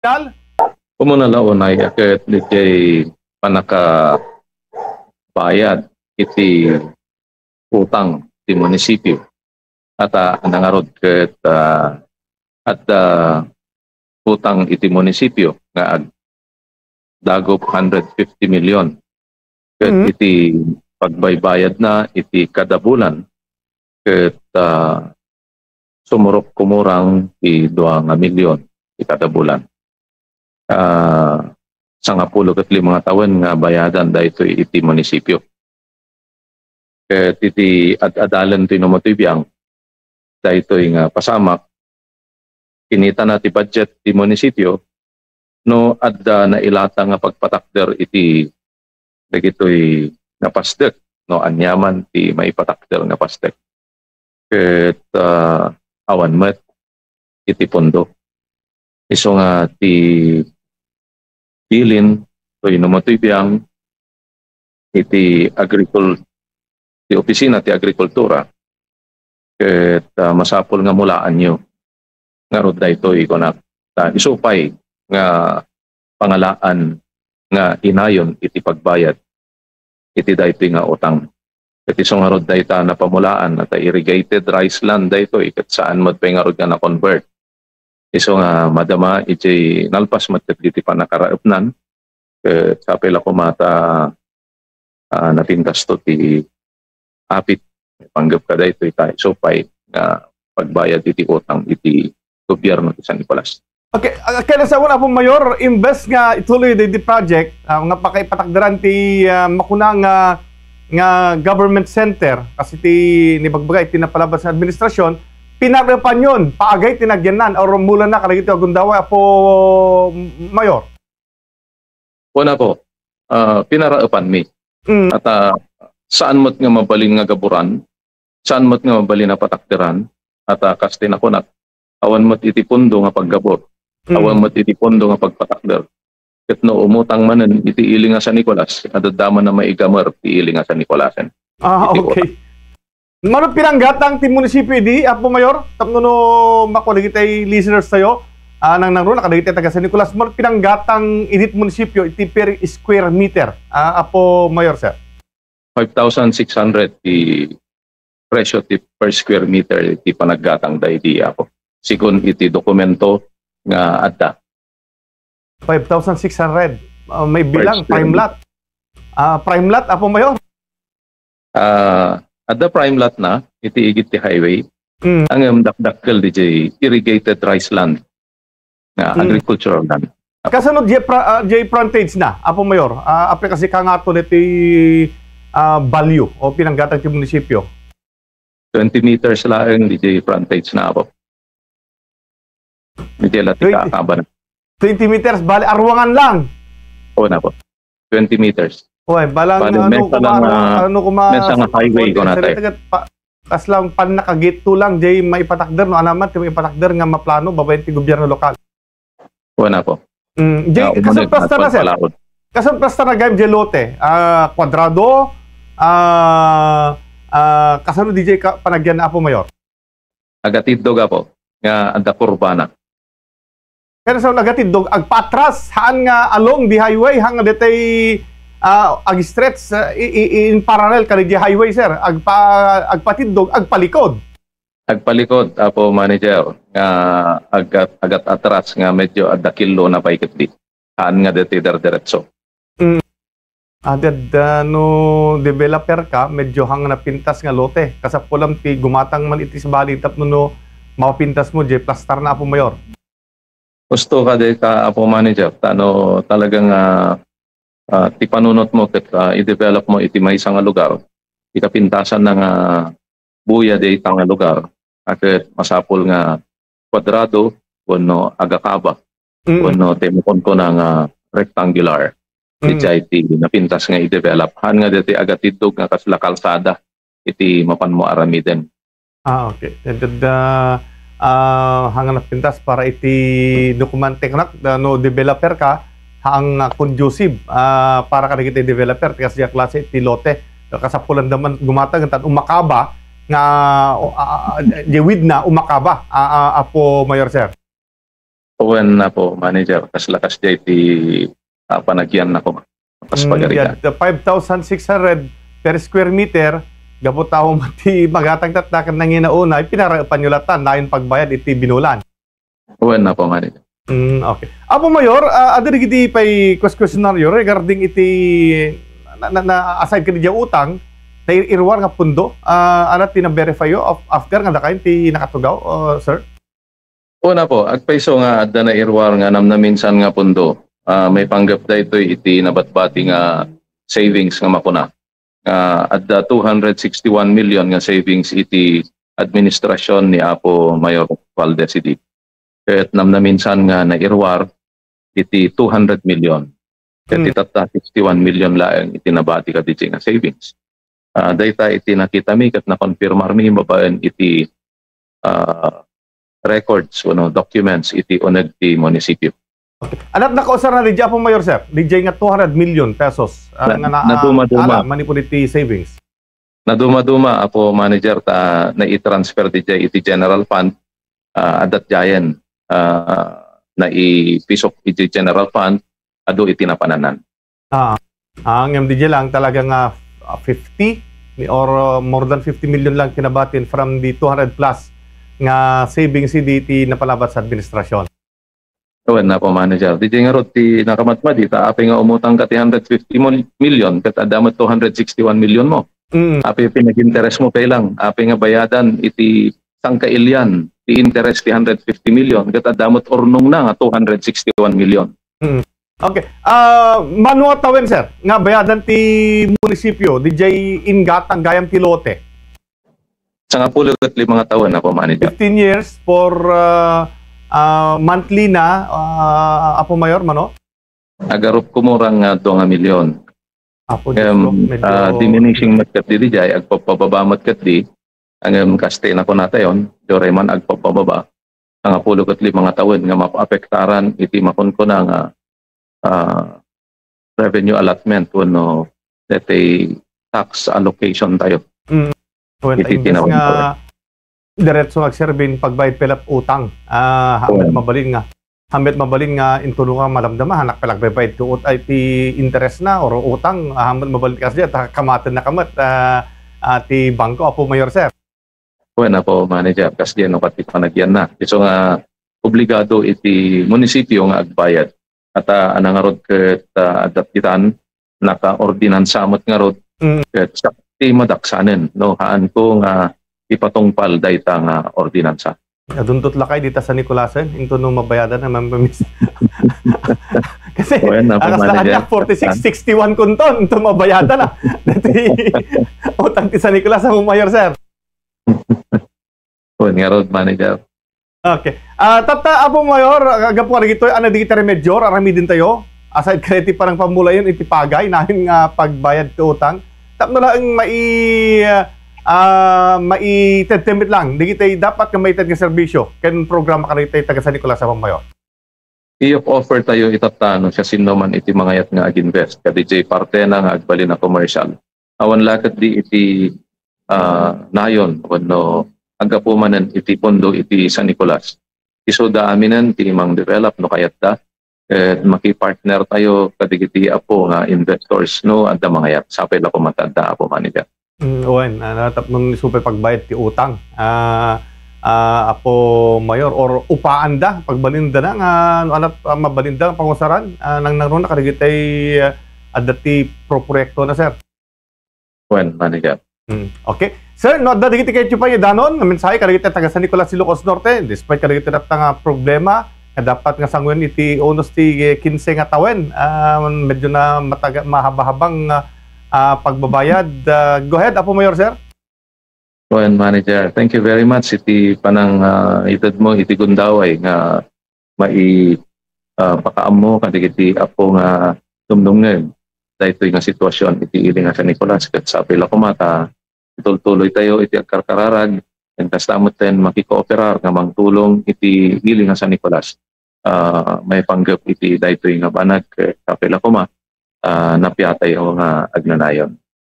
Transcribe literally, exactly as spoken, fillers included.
Tal? Umuna la unay a ket diay pannakabayad iti utang ti munisipio. Ata nangarud ket, ah, adda utang iti munisipio nga agdagop hundred fifty million. Ket Mhm. iti pagbaybayadna iti kada bulan, ket, ah, sumurok kumurang ti dua nga milyon ti kada bulan. Ah, sangapulo ket lima nga tawen nga bayadan daytoy iti munisipio. Ket iti ad-adalen toy no matoy biang, daytoy nga pasamak, kinitana ti budget ti munisipio no adda nailata nga pagpatakder iti dagitoy nga pasdek, no aniaman ti maipatakder nga pasdek. Ket, ah, awan met iti pondo. Isu nga ti bilin toy no matoy biang iti agrikul-, ti opisina ti agrikultura, ket, ah, masapul nga mulaanyo ngarud daytoy, kunak. Ta isu pay nga pangalaan nga inayon iti pagbayad iti daytoy nga utang. Ket isu ngarud dayta napamulaan, ta irrigated rice land daytoy, ket saan met pay ngarud nga na-convert. Isu nga madama iti nalpas met ket iti pannakaraepnan, ket sapay la koma ta, ah, napintasto ti apit. Panggep kadaytoy ta isu pay nga pagbayad iti utang iti gobyerno ti San Nicolas. Okay, ah, kaya sa una po, Mayor, imbes nga ituloy di, di project, ah, nga pakaipatakderan ti, ah, makuna nga, nga government center, kasi ti nibagbaga iti napalabas nga administrasyon, pinaraepan yon, paagay ti nagyannan, or mula na, kadagiti agundaway, Apo Mayor. Una po, ah, pinaraepanmi. Mm. At, ah, saan met nga mabalin nga gaburan, saan met nga mabalin a patakderan, at, ah, kas ti nakunak, awan met iti pondo nga paggabur, Mm. awan met iti pondo nga pagpatakder. Ket no umutang manen iti ili nga San Nicolas, adda man a maigamer ti ili nga San Nicolasen. Ah, Iti okay. Mano pinanggatang ti munisipio idi, Apo Mayor? Tapno no makuan dagiti listeners tayo, ah, nang nangruna kadagiti taga San Nicolas, mano pinanggatang idi ti munisipio iti per square meter, ah, Apo Mayor, sir? Five thousand six hundred ti presyo ti per square meter ti panaggatang daydi, Apo. Sigun iti dokumento nga adda. Five thousand six hundred. Ah, may Per bilang, square prime meter. Lot. Ah, prime lot, Apo Mayor? Ah, adda prime lot na, iti igid ti highway. Mm. Ngem dakdakkel diay irrigated rice land. Nga Mm. agricultural land. Kasano diay pra-, ah, diay frontage na, Apo Mayor? Ah, apay kasi kangato ditoy, ah, value o pinanggatang ti munisipio? Twenty meters laeng diay frontage na, Apo. Diay la ti Twenty. kaakaban. Twenty meters, bali, arwangan lang. Oo na po. Twenty meters. Uy, balang, bali, ano, mesa lang, kuma-, ah, ano, kuma-, mesa nga sa highway, mga ko na, sa tayo. Tagat pa-, kas lang pan nakagitto lang, diay maipatakder, no? Anaman, ti maipatakder nga maplano, babaen ti gobyerno lokal. Wala po. Mm, jay, Ah, kasano umuneg, plasta na, sir? Nagpapalaod. Kasano plasta na gayam jay lote? Ah, kwadrado? Ah, ah, kasano di jay ka-, panagyan na, Apo Mayor? Agatiddog, Apo, nga adda kurbana. Pero sa agatiddog, agpaatras, haan nga along the highway, haan nga detay, ah, ag-stretch, ah, i-, i-, in parallel kadi jay highway, sir. Agpa-, agpatiddog, agpalikod. Agpalikod, Apo Manager, nga agat-, agat-atras nga medyo adda killo na pay ketdi. Haan nga deti derderetso. Mm. Adda, no developer ka, medyo haan nga napintas nga lote. Kasapulam ti gumatang man iti sabali tapno no mapintas mo, jay plastar na, Apo Mayor. Husto kadi ka, Apo Manager, ta no talagang, ah, ah, ti panunot mo ket, ah, i-develop mo iti maysa nga lugar, ti kapintasan na nga buya dayta nga lugar, a ket masapul nga kuadrado wenno agakaba, Mm. wenno ti makunkuna nga rectangular. Mm. Diay ti napintas nga i-develop. Haan nga deti agatiddog nga kasla kalsada iti mapan mo aramiden. Ah, okay. And, ah, ah, haan nga napintas para iti dokumente kunak, ah, no developer ka, haan nga conducive, ah, para kadagiti developer, ti kasdiay a klase ti lote. Kasapulan da man gumatang, tan umakaba nga, o, ah, ah, ah, di widna, umakaba, ah, ah, Apo Mayor, sir. Wen, Apo Manager, kasla kasdiay ti, ah, panagiannako. Kas Mm, pagarigan. Five thousand six hundred per square meter, gapu ta awan ti magatang tatta ken nanginauna, ay pinaraepanyo latta, nayon pagbayad iti binulan. Wen, Apo Manager. Mm, okay. Apo Mayor, ah, adda dagiti pay kuestionaryo regarding iti na, na, na, aside ken diay utang, nairuar nga pundo, ah, ania ti na-verify yo af-, after nga dakayo ti nakatugaw, ah, sir? Una po, agpayso nga adda nairuar nga namnaminsan nga pundo, ah, maipanggep daytoy iti nabatbati nga savings nga makuna. Nga adda two hundred sixty-one million nga savings iti administrasyon ni Apo Mayor Valdez idi. Ket namnaminsan nga nairuar iti two hundred million. Ket Hmm. itatta sixty-one million laeng iti nabati kadaydiay nga savings. Ah, dayta iti nakitami ket nakonfirmarmi babaen iti, ah, records wenno documents iti uneg ti munisipyo. Okay. Ania ti nakausaran daydiay, Apo Mayor, sir? Daydiay nga two hundred million pesos, ah, Na-, nga na-, naduma-duma. Ala, manipud iti savings. Naduma-duma, Apo Manager, ta nai-transfer daydiay iti general fund, ah, adda diayen, ah, naipisok iti general fund, adu iti napananan. Ah, ah, ngem daydiay lang talaga nga, ah, fifty mi-, or, uh, more than fifty million lang kinabatin from the two hundred plus nga savings idi ti napalabas sa administrasyon. Wen, Apo Manager. Daydiay ngarud ti nakamatmadi, ta apay nga umutang ka ti hundred fifty mil-, million, ket adda met two hundred sixty-one million mo. Mm. Apay pinag-interest mo pay lang, apay nga bayadan iti sangkailian ti interest ti hundred fifty million, ket adda met urnongna nga two hundred sixty-one million. Mm. Okay. Ah, mano a tawen, sir, nga bayadan ti munisipyo, daydiay inggatang gayam ti lote? Sangapulo ket lima nga tawen, Apo Manager. Fifteen years for, ah, ah, monthly na, ah, Apo Mayor, mano? Agarup kumurang nga dua nga milyon. Apo Diyos ko, medyo ah, diminishing met ketdi daydiay, agpababa met ketdi. Ngem kas ti nakunatayon, diay man agpababa. Sangapulo ket lima nga tawen nga mapaapektaran iti makunkuna nga, ah, revenue allotment wenno daytoy tax allocation tayo. Mm. Wen, iti imbes nga diretso nga agserbi pagbayad pay la utang. Ah, haanmet mabalin nga, haanmet mabalin nga intono nga madamdama, hanak pay la agbaybayad ti ut-, ay, ti interest na or utang, ah, haanmet mabalin kasdiay, ta kamatenna ka met, ah, ah, ti bangko, Apo Mayor, sir. Wen, Apo Manager, kasdiay no ket ti panagianna. Isu nga obligado iti munisipyo nga agbayad. Ket, ah, ania ngarud ket, ah, adda ditan nakaordinansa met ngarud, mm, ket siak ti madaksanen, no, haanko nga ipatungpal dayta nga ordinansa. Adunto ti lakay dita San Nicolasen, intono mabayadan a mammamis. Kasi, wen, Apo Manager, akas na kanya, forty-six sixty-one kunton, intono mabayadan na. Dati, utang ti San Nicolas, Apo Mayor, sir. Wen, ngarud, Manager. Okay. Ah, tatta, Apo Mayor, ah, gapu kadagitoy, ania dagiti remedio, aramidentayo? Aside kadagiti panangpamulayen iti pagay, nayon nga pagbayad ti utang. Tapno laeng mai-, ah, maitedtedmet lang, dagiti dapat nga maited nga serbisyo, ken programa kadagiti taga San Nicolas, Apo Mayor. I-offer tayo itatta no siasinoman iti mangayat nga ag-invest. Kadaydiay partena nga agbalin a commercial. Awan la ketdi iti, ah, nayon wenno aggapu manen iti pondo iti San Nicolas. Isuda aminen ti mang-develop no kayatda. Ket makipartner tayo kadagiti apo nga investors no adda mangayat. Sapay la koma ta adda, Apo Manager. Mm, wen, ah, tapno isu pay pagbayad ti utang. Ah, ah, Apo Mayor, or upaanda, pagbalinda na nga, no, ania, ah, mabalinda nga pangusaran, ah, nangnangruna kadagiti, ah, adda ti proproyekto na, sir. Wen, Manager. Mm, okay. Sir, no, adda dagiti kayatyo pay idanon nga mensahe kadagiti taga San Nicolas, Ilocos Norte, despite kadagiti tatta nga problema, nga dapat nga sangoen iti unos ti, eh, kinse nga tawen, ah, medyo na mataga-, mahaba-habang, ah, ah, pagbabayad. Ah, go ahead, Apo Mayor, sir. Wen, Manager, thank you very much iti panang, ah, ited mo iti gundaway nga mai-, ah, pakaammo kadagiti apo nga dumdumngeg daytoy nga sitwasyon iti ili nga San Nicolas. Ket sapay la koma ta itultuloy tayo iti agkarkararag, ken kasta metten makikooperar nga mangtulong iti ili nga San Nicolas, ah, maipanggep iti daytoy nga banag, ket sapay la koma, ah, napiatayo nga agnanayon.